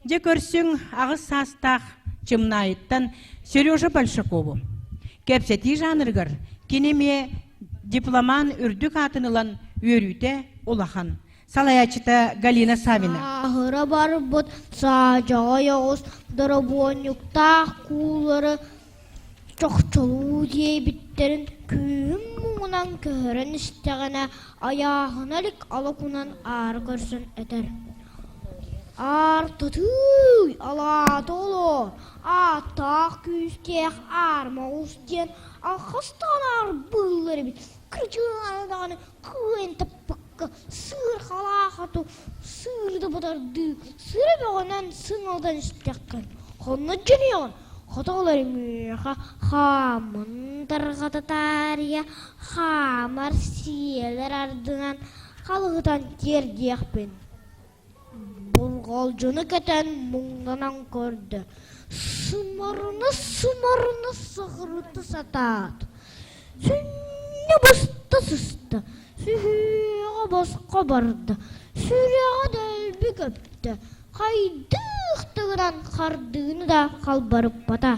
Дьэ көрсүҥ аҕыс саастаах Чымнаайыттан Сережа Большакову. Кэпсэтии жанрыгар кини эмиэ дипломан үрдүк аатын ылан үөрүүтэ улахан. Салайааччыта Галина Савина. Аһыра барбыт саадьаҕай оҕус доробуонньуктаах кууллары чохчолуу диэбиттэрин күүһүн муҥунан көһөрөн истэҕинэ айааһына илик алокунан аары көрсөн этэр Аартытыый, алаата олоор, ааттаах күүстээх аарма оҕус диэн алхастаан аарбыыллар эбит, кырдьыгааны даҕаны кыайан таппакка сыыр халаахату сыыры да батардыы сыра бөҕөнөн сыҥалдан истэххин, хонно дьонуйаҕын, хото ол эрэ миэхэ хаамын тарҕата таарыйа хаамар сиэлэр ардынан халыһытан тиэрдиэхпин Бурҕалдьыны кэтэн муҥнанан көрдө, сымарына-сымарына саҕырыта сатаата, сүнньэ быста сыста, сүһүөҕэ босхо барда, сүрэҕэ дэлби көптө, хайдах да гынан хардыыны да халбарыппата.